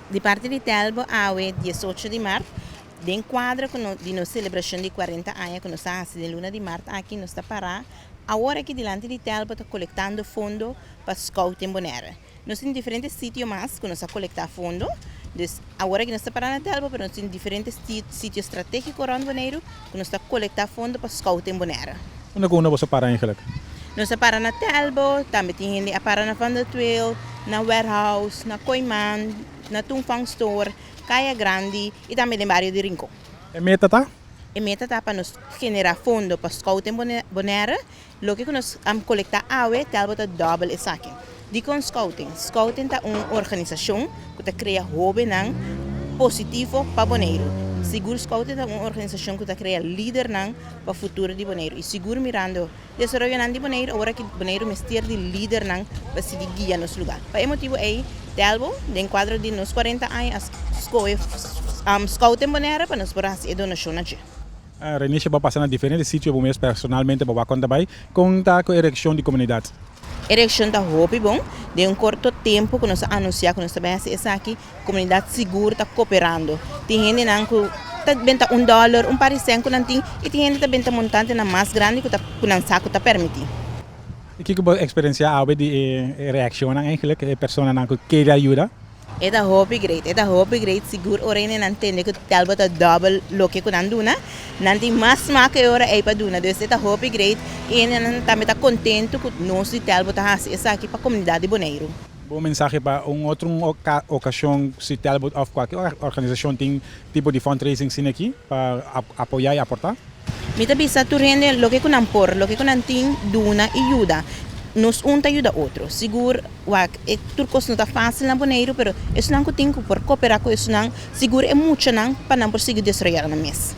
Di parti di Telbo awe 18 di mart, den kuadro di nos selebrashon di 40 aña ku nos a hasi den luna di mart aki, nos ta pará awor aki dilanti di Telbo ta kolektando fondo pa Scouting Bonaire. Nos tin diferente sitio mas ku nos a kolektá fondo, dus awor aki nos ta pará na Telbo, pero nos tin diferente sitio stratégiko rònt Boneiru ku nos ta kolektá fondo pa Scouting Bonaire. Unda ku unda boso para eigenlijk? Nos a para na Telbo, tambe tin hende a para na Van der Tweel, na Warehouse, na Kooiman, na Toenvang Store, Kaya Grandi i tambe den bario di Rincon. E meta ta? E meta ta pa nos generá fondo pa Scouting Bonaire. Loke ku nos a kolektá awe, Telbo ta dòbel esaki. Dikon Scouting? Scouting ta un organisashon ku ta krea hóbennan positivo pa Boneiru. Sigur Scouting ta un organisashon ku ta krea lidernan pa futuro di Boneiru. I sigur mirando desaroyonan di Boneiru, awor aki Boneiru mester di lidernan pa sigui guia nos lugá. Pa e motibu ei, Telbo, den kuadro di nos 40 aña, a skohe Scouting Bonaire pa nos por hasi e donashon na dje. Renisha, bo a pasa na diferente sitio bo mes personalmente bo wak kon ta bai. Kon ta ku e reakshon di komunidat? E reakshon ta hopi bon. Den un korto tempu ku nos a anunsiá ku nos ta bai hasi esaki, komunidat sigur ta koperando. Tin hendenan ku ta benta un dòler, un par di sènt ku nan tin, i tin hende ta benta montantenan mas grandi ku ta ku nan sa ku ta permití. I kiko bo eksperensiá awe di e reakshonnan eigentlik, e personanan ku kere ayuda? E ta hopi great, e ta hopi great sigur ora hende nan tende ku Telbo ta dòbel loke ku nan duna, nan tin mas smak e ora ei pa duna, dus e ta hopi great i hendenan tambe ta kontentu ku nos di Telbo ta hasi esaki pa komunidat di Boneiru. Bo mensahe pa un otro okashon si Telbo òf kualke organisashon tin tipo di fundraising asina aki pa apoyá i aportá? Mi ta bisa tur hende loke ku nan por, loke ku nan tin, duna i yuda. Nos un ta yuda otro. Sigur, wak, e tur kos no ta fásil na Boneiru, pero esunnan ku tin ku por koperá ku esunnan, sigur e muchanan pa nan por sigui desaroyá nan mes.